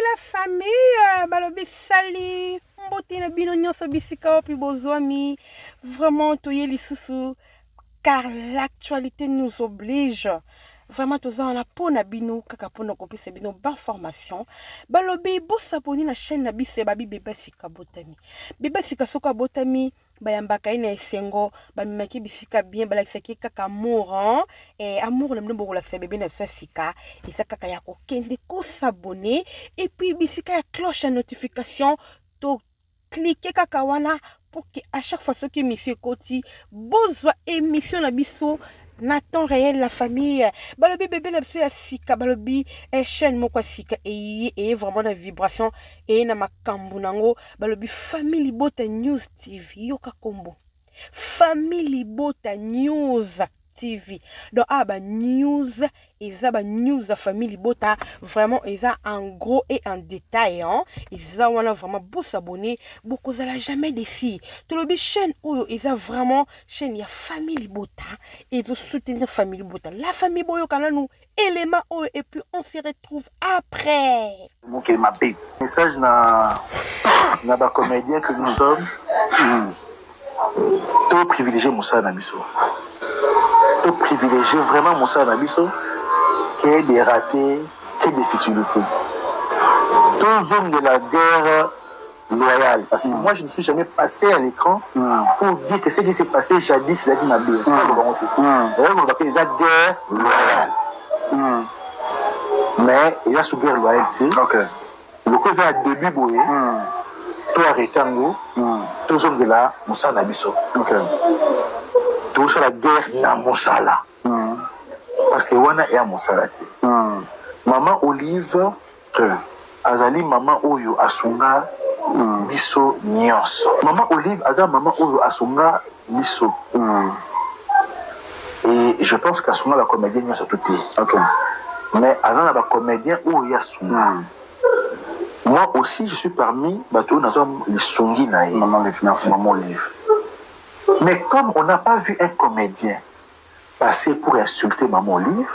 la famille, balobi sali mbote na bino nyonso bisika wapi bozwami. Vraiment toye lisusu car l'actualité nous oblige. Vraiment toza wana mpo na bino kaka mpo na kopesa bino bainformation. Balobi bosaboni na chaîne na biso ya babi bebe sika botami. Bebe sika soki abotami bayambaka ye na esengo, bamemaki bisika bien, balakisaki ye kaka amour, hein? Eh, amour na bino bokolakisa bebe na biso ya sika eza kaka ya kokende kosabone et puis bisika ya cloche ya notification to cliquer kaka wana pour que à chaque fois soki émission ekoti bozwa émission na biso na temps réel. La famille, balobi bebe na biso ya sika, balobi eh, chaîne moko ya sika eye eye vraiment na vibration eye na makambo nango. Balobi Famille Libota News TV, yoka kombo Famille Libota News TV. Donc ah, ba news eza ba news ya Famille Libota, vraiment eza en gros et en détail, hein. Eza wana vraiment, bosabonner, bokozala jamais déçu. Tolobi chaîne oyo eza vraiment chaîne ya Famille Libota, ezosoutenir Famille Libota. La famille, boyoka nanu élément oyo et puis on se retrouve après. Mokili mabe. Message na bacomédien que nous sommes: to privilégier mosala na biso, to privilégier vraiment mosala na biso que des ratés, que des futilités. Tozongela guerre loyale, parce que moi, je ne suis jamais passé à l'écran pour dire que ce qui s'est passé jadis ezalaki mabe. Bango te, eza guerre loyale, mais eza sous guerre loyale te. Loko eza ya début boye, to arrêter yango, tozongela mosala na biso, tozosala guerre na mosala, parce que wana eya mosala te. Mama Olive azali mama oyo asunga biso nyonso. Mama Olive aza mama oyo asunga biso et je pense qu'asunga bacomédien nyonso to te, mais aza na bacomédien oyo asunga. Moi aussi, je suis parmi bato oyo nazwa lisungi na ye. Maman Olive, merci. Maman Olive. Mais comme on n'a pas vu un comédien passer pour insulter Maman Olive,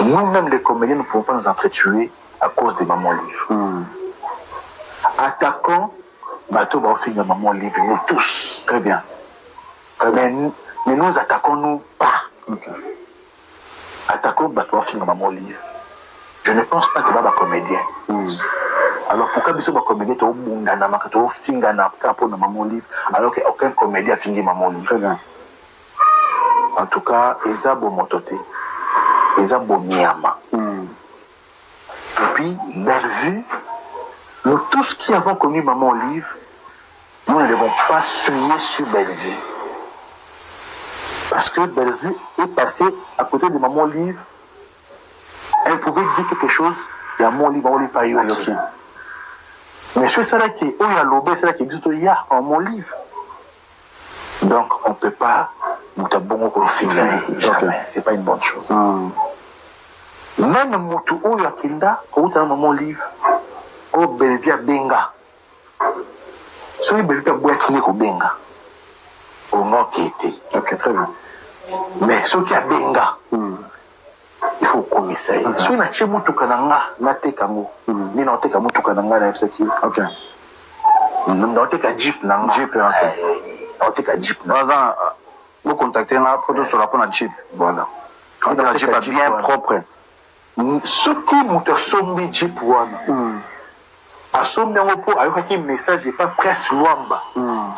nous-mêmes les comédiens, nous ne pouvons pas nous entretuer à cause de Maman Olive. Attaquons bato baofinga Maman Olive, nous tous. Très bien. Mais nous attaquons-nous pas. Attaquons bato baofinga Maman Olive. Je ne pense pas que ba bacomédien. Alors pourquoi biso bacomédien tobundanamaka, tofingana kaka mpona Maman Olive, alors que aucun comédien afingi Maman Olive? Très bien. En tout cas, eza bomoto te, eza boniama. Et puis Bellevue, nous tous qui avons connu Maman Olive, nous ne devons pas souiller sur Bellevue, parce que Bellevue est passée à côté de Maman Olive, elle pouvait dire quelque chose ya Maman Olive, Maman Olive pas yoki. Mais soki esalaki oyo alobi, esalaki biso toya Maman Olive. Donc on peut pas, moto abongo kofinga ye jamais, c'est pas une bonne chose. Même motu oyo akenda kouta na Mama Olive, oyo Bellevue abenga, soki Bellevue mpe aboyaki nde kobenga, onga okee te. Ok, très bien. Mais soki abenga, il faut okomisa ye. Soki natie motuka na nga, nateka yango nde naoteka motuka na nga, nayebisaki yo, naoteka jeep na nga. Jeep, ok. Naoteka jeep na Baza bocontacte nga po tosola mpo na jeep. Voilà. Oteka jeep ya bien propre. Soki moto asombi jeep wana, asombi yango mpo ayokaki message epa Prince Lwamba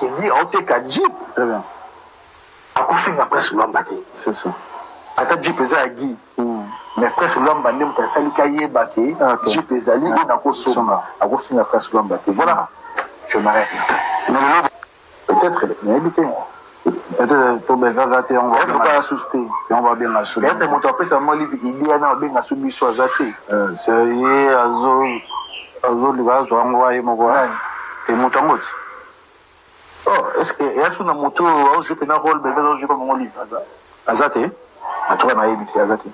edi aoteka jeep, Très bien. Akofinga Prince Lwamba te. C'est ça. Ata jeep eza ya Guy, mais Prince Lwamba nde moto asaliki ayeba ke jeep ezali oyo nakosomba, akofinga Prince Lwamba te. Voilà, je m'arrête là. Peut-être nayebi te. Peut-être to Bellevue aza te, on va Peut-être susu te. On va benga su. Peut-être moto apesa mwa Olive idée wana, abenga su biso, aza te. C'est ye azo azoluka azwa yango ye moko te, moto yango ti. Oh, est ce que eya su na moto oyo aojouer mpena rôle Bellevue azojoue pa Mama Olive? Aza Aza te. En tout cas nayebi te, aza te.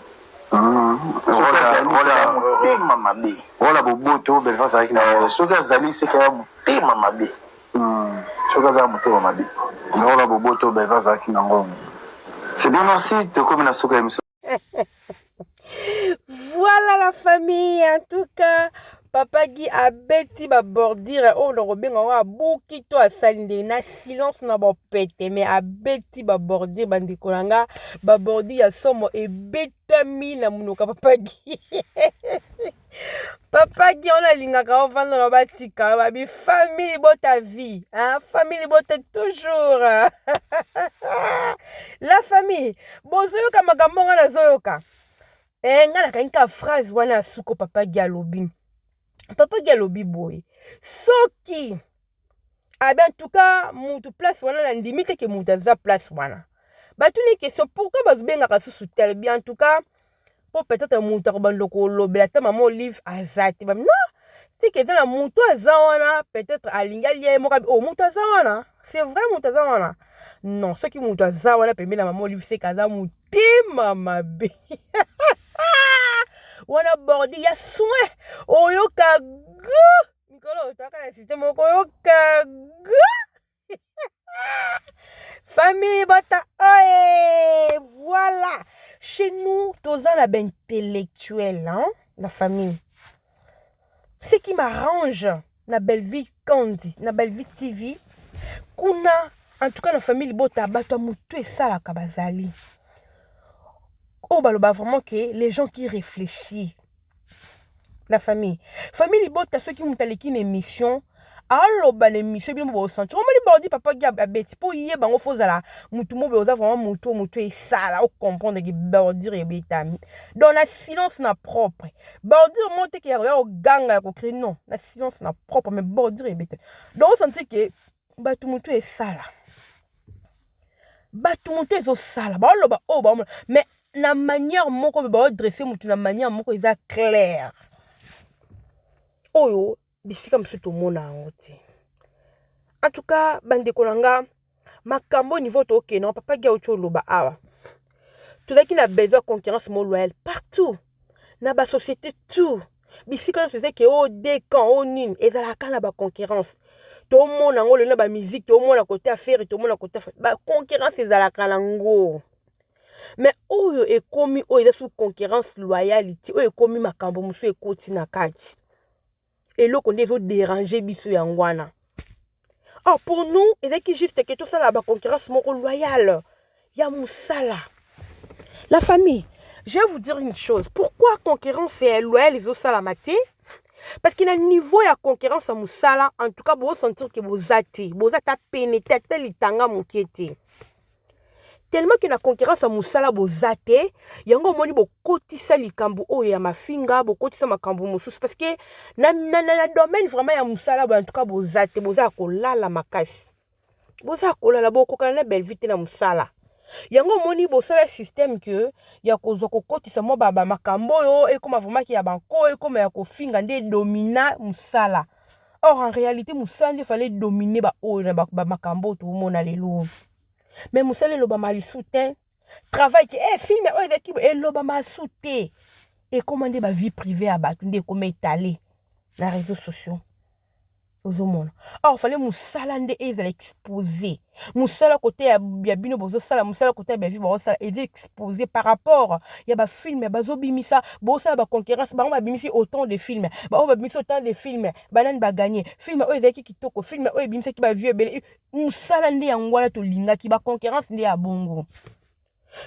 Motema mabe. Rôle ya boboto Bellevue azalaki. Soki azali, seke ya motema mabe. Soki aza motema mabe. Rôle ya boboto Bellevue azalaki nango. C'est bien, merci. Tokomi na suka ya émission. Voilà la famille, en tout cas. Papa Guy abeti babordure oyo na kobenga yango, abuki to asali ndenge na silence na bopete, mais abeti babordure. Bandeko na nga, babordure ya somo ebetami na monoko ya Papa Guy. Papa Guy wana alingaka ovanda na batika babi famille bota vie, hein? Famille bota toujours, la famille. Bozoyoka makambo nga nazoyoka. Nga nakangi ka phrase wana ya suko. Papa Guy alobi, Papa Guy alobi boye: soki abi, en tout cas mutu place wana, nandimi te ke mutu aza place wana. Batuni question: pourquoi bazobengaka susu tel bien? En tout cas mpo peut-être moto akobanda kolobela ata Mama Olive aza te. Non, seke eza na moto aza wana, peut-être alingi alia ye moko. O moto aza wana, c'est vrai, moto aza wana. Non, soki moto aza wana pembeni na Mama Olive, seke aza motema mabe wana. Bordure ya soin, oyoka gu mikolo otaka na système moko, oyoka gu. Famille bota oye, voilà, chez nous toza na baintellectuel, hein, la famille. Ce qui m'arrange na Bellevue Kandi, na Bellevue TV kuna, en tout cas na famille libota, bato ya motu esalaka bazali oyo baloba vraiment que les gens qui réfléchissent, la famille. Famille libota, soki moto aleki na émission, aloba na émission, bino bosentir. Omoni bordure Papa Guy abeti, mpo yeba yango, fo ozala mutu mo boye, oza vraiment mutu, mutu esala ocomprendre ke bordure ebetami. Donc na silence na propre, bordure mo te ke ya koganga, ya kocrier, non, na silence na propre, mais bordure ebetami. Donc osentir ke bato mutu esala, bato motu ezosala, baoloba oyo baomona, mais na manière moko boye baodresse motu na manière moko eza claire, oyo bisika mosusu tomona yango te. En tout cas, bandeko na nga, makambo niveau tokende, Papa Guy auti oloba awa, tozalaki na besoin ya concurrence mo loyale partout na basociété, tout bisika nyonso. Ezaki o deux camps o nini, ezalaka na baconcurrence. Tomona yango lelo na bamusique, tomona kote affaire, tomona kote baconcurrence ezalaka nango. Mais oyo ekomi, oyo eza sous concurrence loyalité, oyo ekomi makambo mosusu ekoti na kati, eloko nde ezodéranger biso yango wana. Or pour nous ezalaki juste ke tosala baconcurrence moko loyale ya mosala. La famille, je vais vous dire une chose: pourquoi concurrence ya loyale ezosalama te? Parce que na niveau ya concurrence ya mosala, en tout cas bozosentir ke boza te, boza ata pene te, ata litanga moke te, tellement ke na concurrence ya mosala boza te. Yango omoni bokotisa likambo oyo ya mafinga, bokotisa makambo mosusu, parce que na domaine vraiment ya mosala boye, en tout cas boza te, boza ya kolala makasi, boza ya kolala, bokokana na Bellevue te na mosala. Yango omoni bosala système ke ya kozwa kokotisa mwa bamakambo oyo ekóma vraiment ke ya banko, ekóma ya kofinga nde edomina mosala. Or en réalité mosala nde fallait dominer baoyo na bamakambo oyo toomona lelo. Mais mosala elobama lisu te, travail ke film oyo ezalaki elobama su te, ekóma nde bavie privée ya bato nde ekóma étalé na réseaux sociaux, ozomona. Or fallait mosala nde ezala exposé, mosala kote ya bino bozosala, mosala kote ya bavie bazosala eza exposé par rapport ya bafilm bazobimisa. Bozosala baconcurrence, bango babimisi autant de film, baoyo babimisi autant de film, banani bagagner, film oyo ezalaki kitoko, film oyo ebimisaki bavue ebele. Mosala nde yango wana tolingaki, baconcurrence nde ya bongo.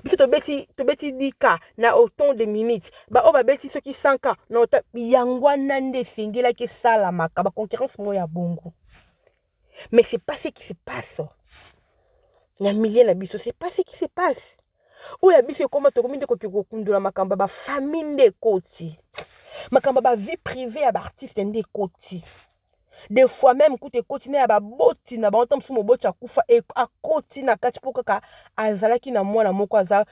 Biso tobeti 10K na autant de minutes, baoyo babeti soki 100K na autant. Yango wana nde esengelaki esalamaka, baconcurrence moko ya bongo. Mais c'est pas ce qui se passe na milieu na biso, c'est pas ce qui se passe. Oyo ya biso ekóma, tokomi nde koki kokundola makambo ya bafamille nde ekoti, makambo ya bavie privée ya baartiste nde ekoti, des fois même kuta ekoti na ya baboti na bango. Ta mosusu moboti akufa, akoti na kati mpo kaka azalaki na mwana moko aza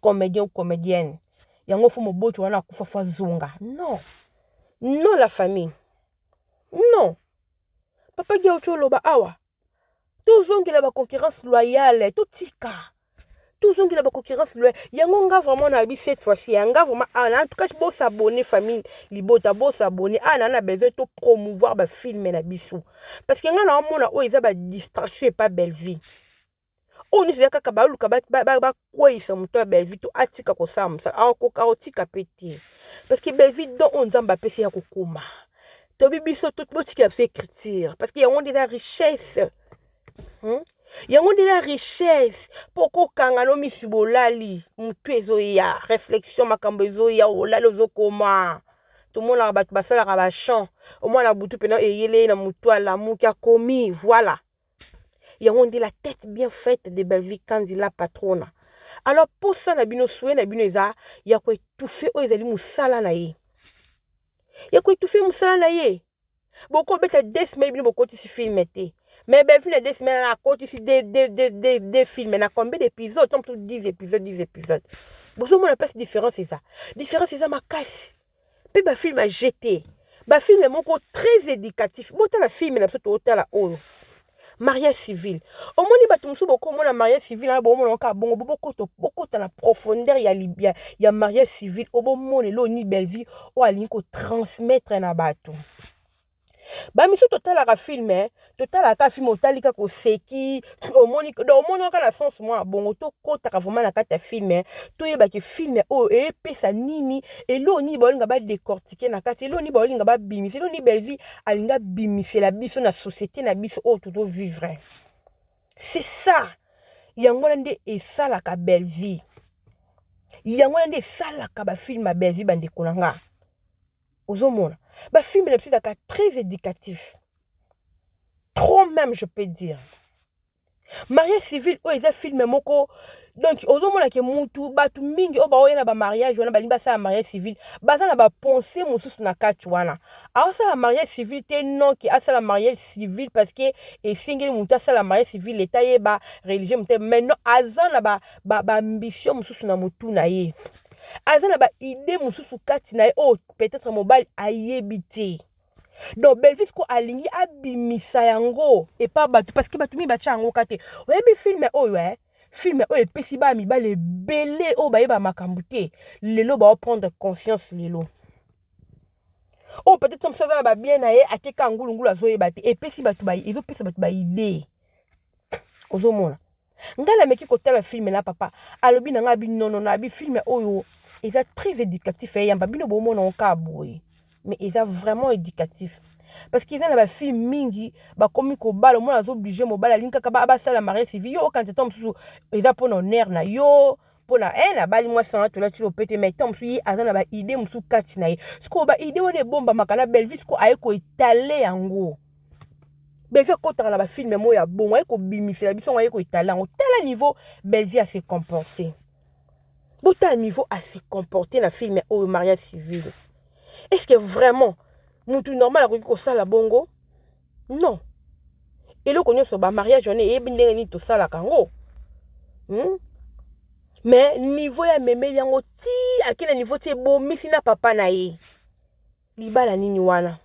comédien ou comédienne, yango fo moboti wana akufa fo azonga. Non, non, la famille, non. Papa Guy auti oloba awa, tozongela baconcurrence loyale, totika, tozongela baconcurrence loyale. Yango nga vraiment nayebi cette fois-ci yanga vraiment awa. En tout cas bosabonner, famille libota, bosabonner awa. Na besoin to promouvoir bafilm na biso, parce que nga naomona oyo eza badistraction epa Bellevue. Oyo nyonso eza kaka baluka bakweyisa moto ya Bellevue to atika kosala mosala, akotika mpe te. Parce que Bellevue don oyo Nzambe apesi ya kokoma. Tobi biso botikela biso écriture parce que yango nde eza richesse. Yango nde eza richesse mpo kokanga no misu bolali motu ezoya réflexion makambo ezoya olali ozokoma. Tomonaka bato basalaka bachamp omwana butu mpena eyele ye na motu alamuki akomi voilà. Yango nde la tête bien faite de Bellevue Kandi la patrona. Alors posa na bino souhait na bino eza ya koétouffer oyo ezali mosala na ye. Ya koétouffer mosala na ye. Bokobeta 2 semaines bino bokotisi film te. Mais Bellevue na 2 semaines na akotisi deux films na combien d'épisodes? Tant tout 10 épisodes, 10 épisodes. Bozomona place différence eza. Différence eza makasi. Mpe bafilm ya GT. Bafilm moko très éducatif. Botala film na biso totala oyo. Mariage civil. Omoni bato mosusu bokomona mariage civil wana bomona kaka bongo bokota na profondeur ya mariage civil obomona eloko nini Bellevue oyo alingi kotransmettre na bato. Bamisu totalaka film, totalaka film otali kaka oseki omoni donc omoni kaka na sens mwa bongo. Tokɔtaka vraiment na kati ya film, toyebaki film oyo eyepesa nini, eloko nini baolinga badécortiquer na kati, eloko nini baolinga babimisa, eloko nini Bellevue alingi abimisela biso na société na biso oyo tozovivre. C'est ça, yango wana nde esalaka Bellevue, yango wana nde esalaka bafilm ya Bellevue. Bandeko na nga, ozomona bafilm na biso ezalaka très éducatif, trop même je peux dire. Mariage civil oyo eza film moko donc ozomona ke mutu bato mingi oyo baoya na bamariage wana balingi basala mariage civil baza na bapensées mosusu na kati wana. Aosala mariage civil te non ke asala mariage civil parce que esengeli motu asala mariage civil, leta yeba religieux motu, mais non, aza na baambition ba mosusu na motu na ye, aza na baidées mosusu kati na ye oyo peut-être mobali ayebi te. Donc Bellevue ko alingi abimisa yango epa bato parce que bato mingi batya yango ka te. Oyebi film oyo, film oyo epesi bana mibali ebele oyo bayeba makambo te lelo baoprendre conscience. Lelo oyo peut-être mosu aza na babiens na ye akeka ngulungulu azoyeba te, epesi bato, ezopesa bato baidées. Ozomona ngai nameki kotala film na papa alobi na ngai abi nonono abi film oyo eza très éducatif. Eyamba bino bomona ngo kaka boye, mais eza vraiment éducatif parce que eza na bafilm mingi bakomi kobala, omona azooblige mobali alingi kaka basala mariage civil. Yo okanisa ntango mosusu eza mpona honneur na yo, mpona nabali mwasi nanga tolati lopete, mais ntango mosusu ye aza na baidées mosusu kati na ye. Sikoyo baidées wana ebombamaka na Bellevue, sikoyo aye koétaler yango. Bellevue akɔtaka na bafilm moko ya bongo, aye kobimisela biso yango, aye koétaler yango. Tala niveau Bellevue ase comporte, botala niveau ase comporte na film oyo mariage civil. Est ce que vraiment mutu normal akoki kosala bongo? Non, eloko nyonso bamariage wana eyebi ndenge nini tosalaka yango, Mais niveau ya memeli yango ti ake na niveau ti ebomisi na papa na ye. Libala nini wana?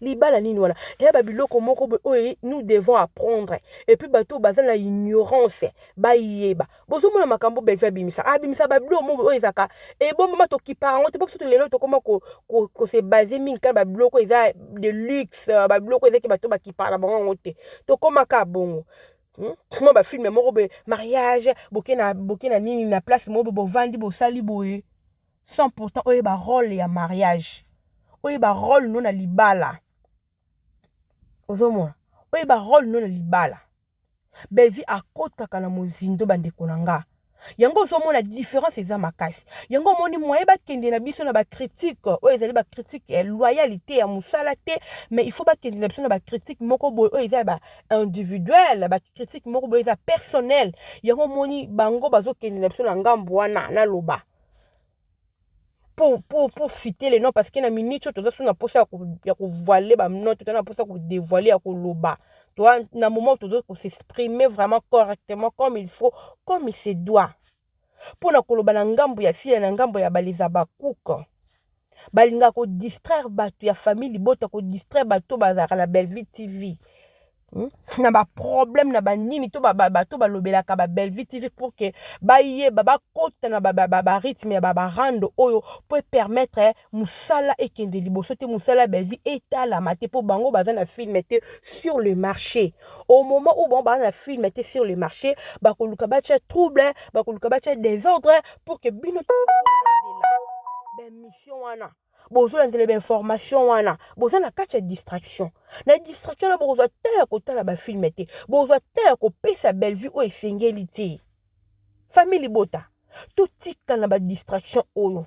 Libala nini wana? Eya babiloko moko boye oyo nous devons apprendre et puis bato oyo baza na ignorance bayeba. Bozomona makambo Bellevue abimisa, abimisa babiloko moko oyo ezalaka ebombama, tokipaka yango te. Po biso lelo tokóma kose baser mingi kaka babiloko eza de luxe, babiloko ezaki bato bakipaka na bango yango te. Tokómaka bongo mwa bafilm moko boye, mariage boke na boke na nini na place moko boye, bovandi bosali boye sans pourtant oyeba rôle ya mariage, oyeba rôle no na libala. Ozomona oyeba rôle no na libala. Bellevue akɔtaka na mozindo. Bandeko na nga, yango ozomona différence eza makasi. Yango omoni moye bakende na biso na bacritique oyo ezali bacritique ya loyalité ya mosala te, mais il faut bakende na biso na bacritique moko boye oyo eza ya baindividuel, bacritique moko boye eza personnel. Yango omoni bango bazokende na biso na ngambo wana. Naloba pour citer les noms parce que na minute oyo toza so na mposa ya kovoile banoms, toza na mposa ya kodévoile, ya koloba. Toa na moment toza kos'exprimer vraiment correctement, comme il faut, comme il se doit, mpona koloba na ngambo ya Sila, na ngambo ya baleza bakuka balingaka kodistraire bato ya famille libota, kodistraire bato bazalaka na Bellevue TV, Na baproblème na banini to bato balobelaka baBellevue TV pour que bayeba bakota na barythme ya barando oyo po epermettre mosala ekende liboso te, mosala ya Bellevue etalama te, mpo bango baza na film te sur le marché. Au moment où bango baza na film te sur le marché, bakoluka batia trouble, bakoluka batia désordre pour que bino Baémission wana bozolandela, bainformation wana, boza na kati ya distraction. Na distraction wana, bokozwa ta ya kotala bafilm te, bokozwa ta ya kopesa Bellevue oyo esengeli te. Famille libota, totika na badistraction oyo,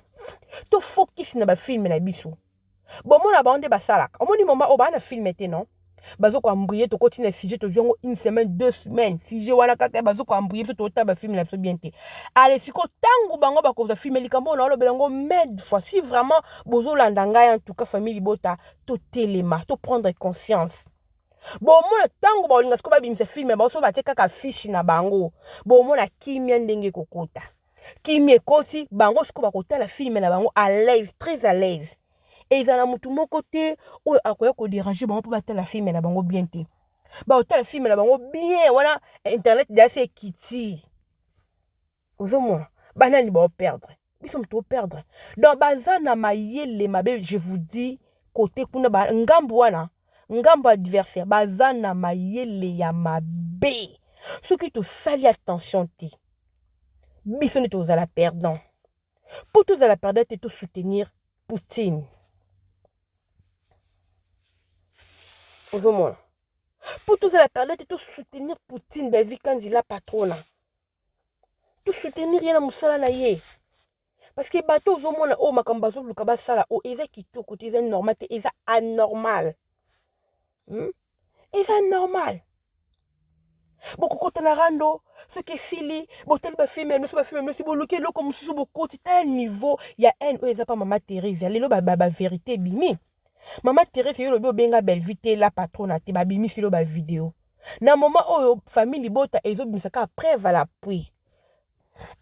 tofocus na bafilm na biso. Bomona bango nde basalaka. Omoni moma oyo baa na film te, non, bazokoembrouiller. Tokoti na sujet, tozwi yango une semaine, 2 semaines, sujet wana kaka bazokoembrouiller biso, totala bafilm na biso bien te. Ale sikoyo, ntango bango bakozwa film, likambo oyo naolobela yango maintes fois, si vraiment bozolanda ngai, en tout cas famille libota, totelema, toprendre conscience. Bomona ntango baolinga sikoyo babimisa film, bango so batie kaka fiche na bango, bomona kimia ndenge ekokota. Kimia ekoti, bango sikoyo bakotala film na bango à l'aise, très à l'aise. Ezala na motu moko te oyo akoya kodéranger bango mpo batala film na bango bien te. Baotala film na bango bien wana, internet deasi ekiti. Ozomona banani baoperdre? Biso moto operdre. Donc baza na mayele mabe, je vous dis. Kote kuna, ngambu wana, ngambo adversaire, baza na mayele ya mabe. Soki tosali attention te, biso nde tozala perdant. Mpo tozala perdant te, tosoutenir Poutine. Ozomona, mpo tozala perdant te, tosoutenir Poutine. Bellevue Kandi la patrona, tosoutenir ye na mosala na ye, parce que bato ozomona oyo, makambo bazoluka basala oyo eza kitoko te, eza normal te, eza anormal, Eza normal. Bokokota na rando, soki esili, botali bafilm ya nyonso, bafilm ya nyonso, boluki eloko mosusu, bokoti. Ta niveau ya haine oyo eza pa mama Therese lelo, bavérité ebimi. Mama Therese, yo olobi obenga Bellevue te la patrona te, babimisi lelo bavideo. Na moment oyo famille libota ezobimisa kaka preuve à l'appui,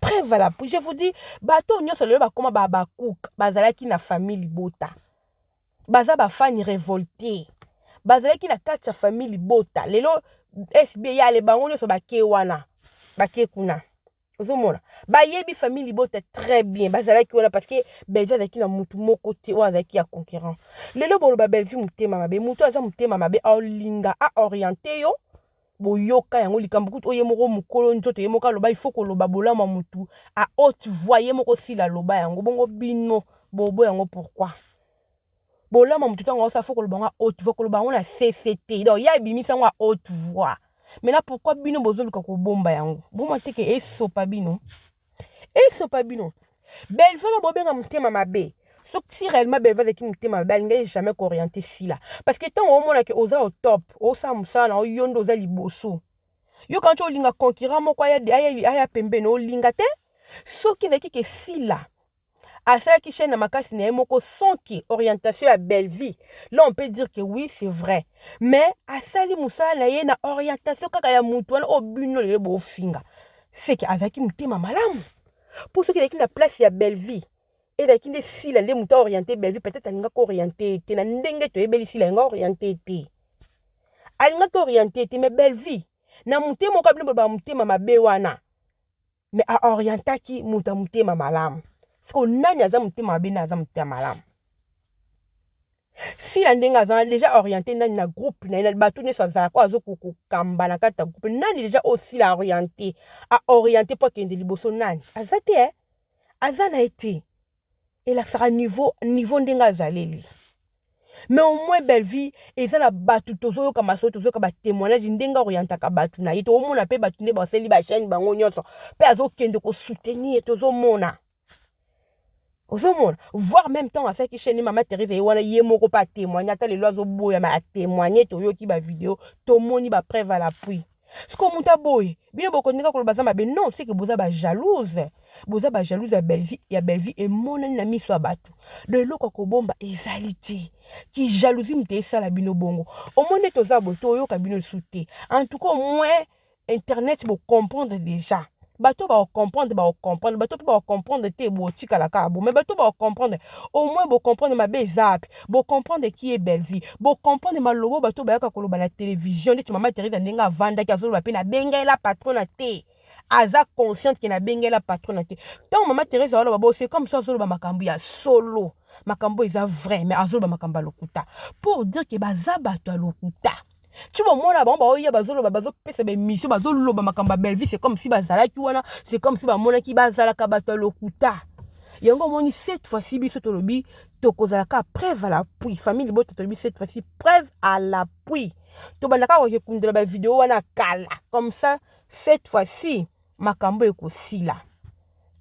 preuve à l'appui. Je vous dis, bato nyonso lelo bakóma babakuka, bazalaki na famille libota, baza bafani révolté, bazalaki na kati ya famille libota. Lelo SB yale, bango nyonso bake wana, bake kuna. Ozomona, bayebi famille libota très bien, bazalaki wana parce que Bellevue azalaki na mutu moko te oyo azalaki ya concurrent. Lelo boloba Bellevue motema mabe. Mutu aza motema mabe, aolinga aorienter yo. Boyoka yango, likambo kutu oyo ye moko mokolo nzoto, ye moko aloba, il faut koloba bolamu ya mutu à haute voix. Ye moko sila aloba yango, bongo bino bobo yango pourquoi? Bolamu ya mutu, ntango aosala, faut koloba yango à haute voix, koloba yango na cct. Donc ye abimisi yango à haute voix. Maintenant, pourquoi bino bozoluka kobomba yango? Bomwa teke esopa bino, esopa bino. Bellevue na bobenga motema mabe. Soki si réellement Bellevue azalaki motema mabe, alingaki jamais koorienter sila, parce que ntango omonake oza au top, osala mosala na yo nde oza liboso, yo kanti olinga concurrent moko aya pembeni, olinga te. Soki ezalaki ke sila asalaki chaîne na makasi na ye moko sans que orientation ya Bellevue, là on peut dire que oui, c'est vrai. Mais asali mosala na ye na orientation kaka ya mutu wana oyo bino lelo bofinga, seke azalaki motema malamu. Mpo soki ezalaki na place ya Bellevue, ezalaki nde sila nde moto aorienter Bellevue, peut-être alingaki orienter te na ndenge toyebeli sila. Alinga orienter te, alingaki orienter te. Mais Bellevue na motema moko, bino boloba motema mabe wana, mais aorientaki moto ya motema malamu. Siko nani aza motema mabe nde aza motema malamu? Sila ndenge aza déjà orienté nani na groupe na ye? Bato nyonso azalaka oyo azokokamba na kati ya groupe, nani déjà oyo sila orienté, aorienté mpo akende liboso? Nani? Aza te, eh? Aza na ye te. Elakisaka niveau ndenge azaleli. Mais au moins Bellevue eza na bato, tozoyoka masolo, tozoyoka batémoignage ndenge orientaka bato na ye. Toomona mpe bato nde basali bachaîne, bango nyonso mpe azokende kosoutenir. Tozomona, ozomona, voire même ntango asalaki chaîne, mama Therese ye wana, ye moko mpe atémoigne. Ata lelo azoboyama, atémoigne. Toyoki bavideo, tomoni bapreuve à l'appui. Siko moto aboye, bino bokondinga koloba aza mabe? Non, c'est que boza bajalouse, boza bajalouse ya Bellevue. Ya Bellevue emonani na miso ya bato. Do eloko ya kobomba ezali te. Ki jalousie moto esala bino bongo. Omoni, toza boye, toyoka bino lisusu te. En tout cas, au moins internet bocomprendre déjà. Bato bakocomprendre, bakocomprendre. Bato mpe bakocomprendre te, botikala kaka bo. Mais bato bakocomprendre, au moins bocomprendre mabe eza api, bocomprendre qui est Bellevue, bocomprendre malobo bato bayaka koloba na télévision. Neti mama Therese, ndenge avandaki azoloba mpe nabengela patrona te, aza consciente ke nabengela patrona te. Ntango mama Therese azoloba bo, c'est comme ça, azoloba makambo ya solo, makambo eza vrai, mais azoloba makambo ya lokuta pour dire ke baza bato ya lokuta. Ti bomona bango baoya, bazoloba, bazopesa baémission, bazoloba makambo ya Bellevue, c'est comme si bazalaki wana, c'est comme si bamonaki. Bazalaka bato ya lokuta. Yango omoni, cette fois-ci biso tolobi tokozala kaka preuve à l'appui. Famille libota, tolobi cette fois-ci preuve à l'appui. Tobanda kaka kokekundela bavideo wana kala comme ça. Cette fois-ci makambo ekosila.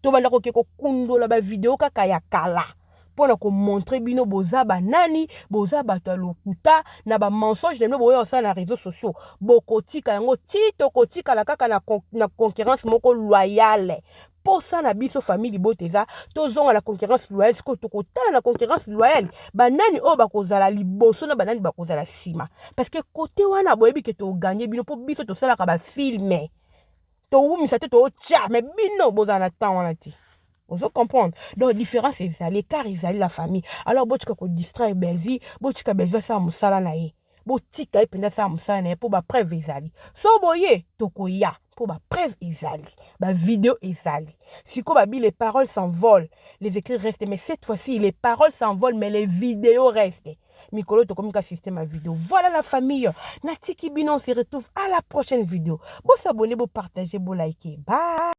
Tobanda koke kokundola bavideo kaka ya kala mpona komontrer bino boza banani, boza bato ya lokuta na bamensonge na bino boya kosala na réseaux sociaux. Bokotika yango ti tokotikala kaka na concurrence moko loyale. Mposa na biso, famille libota, eza tozonga na concurrence loyale. Sikoyo tokotala na concurrence loyale banani oyo bakozala liboso na banani bakozala nsima, parce que kote wana boyebi ke togagner bino, mpo biso tosalaka bafilms, towumisa te, tootya. Mais bino bozala na temps wana te. Ozo comprendre? Donc différence ezali, écart ezali, la famille. Alors botika kodistraire Belvi, botika Belvi asala mosala na ye, botika ye mpenza asala mosala na ye, mpo bapreuve ezali. So boye tokoya, mpo bapreuve ezali, bavideo ezali. Sikoyo babi les paroles s'envolent, les écrits restent. Mais cette fois-ci les paroles s'envolent, mais les vidéos restent. Mikolo tokomi ka système ya vidéo. Voilà la famille, natiki bino, on se retrouve à la prochaine vidéo. Bosabonner, bopartager, bolike. Bye.